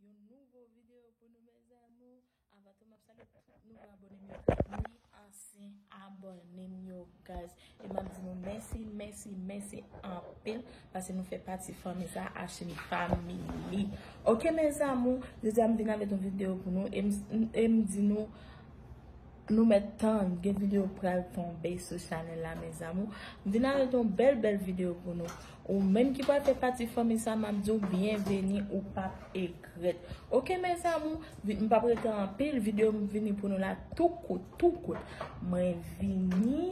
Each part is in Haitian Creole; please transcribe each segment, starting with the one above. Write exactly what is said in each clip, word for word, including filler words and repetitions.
Yon nouvo videyo pou nou, mes amours. Avan tou, m ap salye tout nouvo abòne m yo, ni ansyen abòne m yo, guys. E m ap di nou mèsi, mèsi, mèsi anpil, paske nou fè pati fanmi sa, Ashin Family. Ok, mes amours, jodi a m vin avèk yon videyo pou nou, e m, e m di nou, nou mèt tann, gen videyo pral tonbe sou chanèl la, mes amours. M vin avèk yon bèl, bèl videyo pou nou. Ou menm ki pral fè pati fanmi sa, m ap di w byenveni, ou p ap egrèt. Ok, mes amours, vi-, m p ap rete anpil, videyo m vini pou nou la tou kout, tou kout. Mwen vini.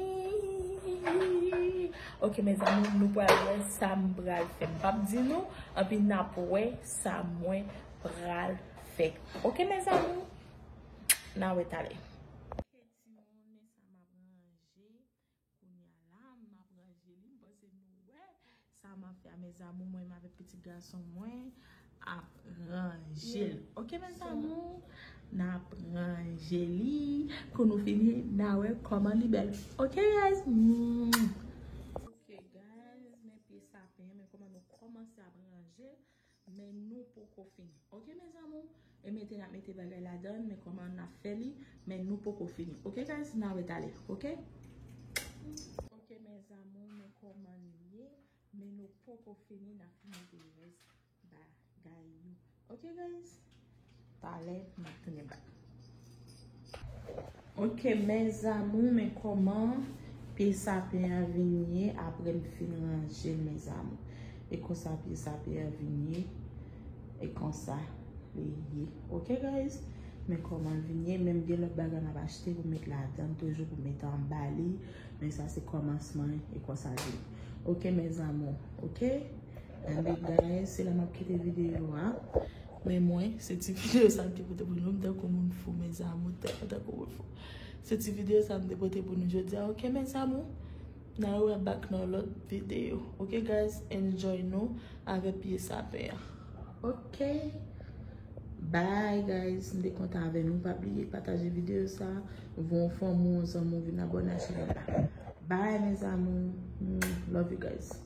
Ok, mes amours, nou pral wè sa m pral fè. M p ap di nou, anpi n ap wè sa mwen pral fè. Ok, mes amours, n a wè talè. Ok, timoun, men sa m ap ranje. Kounye a la, m ap ranje li, m panse nou wè sa m ap fè a, mes amours, mwen menm avèk pitit gason mwen ap ranje l. Ok, mes amours, n ap ranje li. Kou nou fini, n a wè kòman li bèl. Ok, guys? Mm. Ok, guys, men pye sapen an, men kòman nou kòmanse ap ranje l. Men nou poko fini. Ok, mes amours? E mete, n ap mete bagay ladan, men kòman n ap fè li, men nou poko fini. Ok, guys? N a wè talè. Ok? Ok, mes amours, men kòman li ye, men nou poko fini, n ap fini mete rès bagay yo. Ok, guys? Talè, n ap tounen bak. Ok, mes amours, men kòman pye sapen an vin ye apre m fin ranje l, mes amours. E konsa pye sapen an vin ye. E konsa li ye. Ok, guys? Men kòman l vin ye. Menm gen lòt bagay m ap achte pou met ladan, toujou pou met anba li. Men sa se kòmansman e konsa l vin. Ok, mes amours. Ok? Anben, guys, se la m ap kite videyo a. Men mwen, se ti videyo sa m te pote pou nou. M tankou moun fou, mes amours, tèlman tankou moun fou. Se ti videyo sa m te pote pou nou jodi a, ok, mes amours? N a wè bak nan lòt videyo. Ok, guys, enjoy nou avèk pye sapen an. Ok. Bye, guys. M te kontan avè nou. Pa bliye pataje videyo sa. Voye yon fanmi w, yon zanmi w vin abòne a chanèl la. Bye, mes amours. Mm, love you guys.